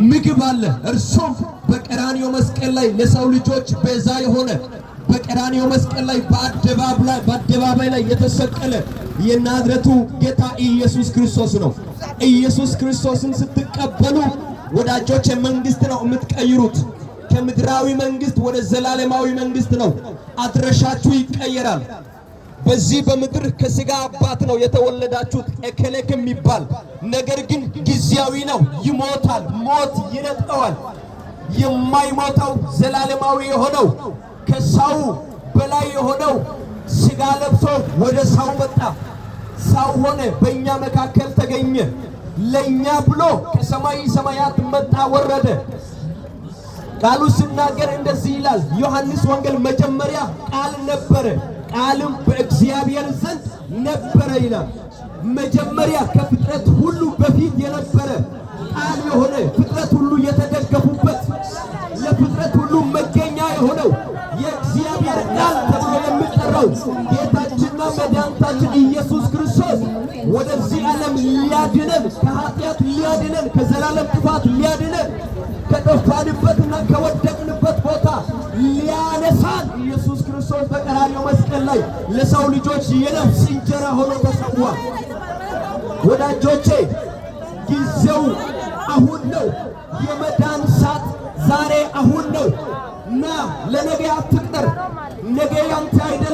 ምግብ አለ። እርሱም በቀራንዮ መስቀል ላይ ለሰው ልጆች ቤዛ የሆነ፣ በቀራንዮ መስቀል ላይ በአደባባይ ላይ የተሰቀለ የናዝረቱ ጌታ ኢየሱስ ክርስቶስ ነው። ኢየሱስ ክርስቶስን ስትቀበሉ ወዳጆች መንግስት ነው የምትቀይሩት። ከምድራዊ መንግስት ወደ ዘላለማዊ መንግስት ነው። አድራሻችሁ ይቀየራል። በዚህ በምድር ከስጋ አባት ነው የተወለዳችሁት እከሌ የሚባል፣ ነገር ግን ጊዜያዊ ነው፣ ይሞታል። ሞት ይነጥቀዋል። የማይሞተው ዘላለማዊ የሆነው፣ ከሰው በላይ የሆነው ስጋ ለብሶ ወደ ሰው መጣ። ሰው ሆነ፣ በእኛ መካከል ተገኘ። ለኛ ብሎ ከሰማይ ሰማያት መጣ፣ ወረደ። ቃሉ ሲናገር እንደዚህ ይላል። ዮሐንስ ወንጌል መጀመሪያ ቃል ነበረ፣ ቃልም በእግዚአብሔር ዘንድ ነበረ ይላል። መጀመሪያ ከፍጥረት ሁሉ በፊት የነበረ ቃል የሆነ፣ ፍጥረት ሁሉ የተደገፉበት፣ ለፍጥረት ሁሉ መገኛ የሆነው፣ የእግዚአብሔር ቃል ተብሎ የሚጠራው ጌታችንና መድኃኒታችን ኢየሱስ ክርስቶስ ወደዚህ ዓለም ሊያድነን፣ ከኃጢአት ሊያድነን፣ ከዘላለም ጥፋት ሊያድነን፣ ከጠፋንበትና ከወደቅንበት ቦታ ሊያነሳን ኢየሱስ ክርስቶስ በቀራንዮ መስቀል ላይ ለሰው ልጆች የነፍስ እንጀራ ሆኖ ተሰዋ። ወዳጆቼ ጊዜው አሁን ነው። የመዳን ሰዓት ዛሬ አሁን ነው። ና፣ ለነገ አትቅጠር። ነገ ያንተ አይደለም።